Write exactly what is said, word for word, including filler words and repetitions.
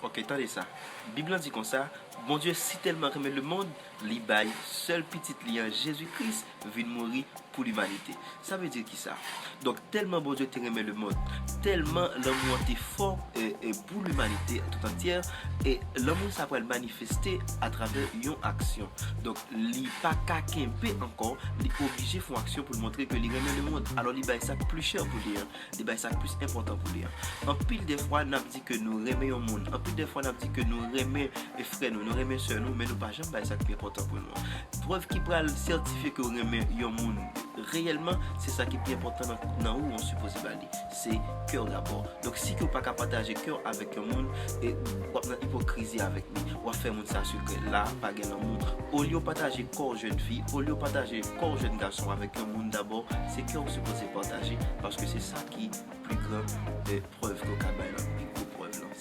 Ok, tande sa. Bib lan di konsa, Bondye si tèlman renmen lemonn, li bay sèl pitit li an, Jezi Kris, vin mouri pou limanite. Sa vle di kisa? Donk, tèlman Bondye te renmen lemonn, tèlman lanmou an te fò e, e pou limanite tout antyè, e lanmou sa pral manifeste atravè yon aksyon. Donk, li pa ka kenbe ankò, li oblije fè yon aksyon pou l montre ke li renmen lemonn. Alò, li bay sa k pli chè pou li an. Li bay sa k plis enpòtan pou li an. Anpil de fwa, n ap di ke nou renmen yon moun. Anpil de fwa, n ap di ke nou renmen e frè nou, nou renmen sè nou, men nou pa janm bay sa k pi enpòtan pou nou an. Prèv ki pral sètifye ke w renmen yon moun reyèlman, se sa ki pi enpòtan nan, nan ou, w sipoze ba li. Se kè w dabò. Donk, si ke w pa ka pataje kè w avèk yon moun, e w ap nan ipokrizi avèk li, w ap fè moun sa sikrè la, pa gen lanmou. Olye w pataje kò w jèn fi, olye w pataje kò w jèn gason avèk yon moun dabò, se kè w sipoze pataje, paske se sa ki pli gran, e, prèv ke w ka bay lan, pi gwo prèv lan.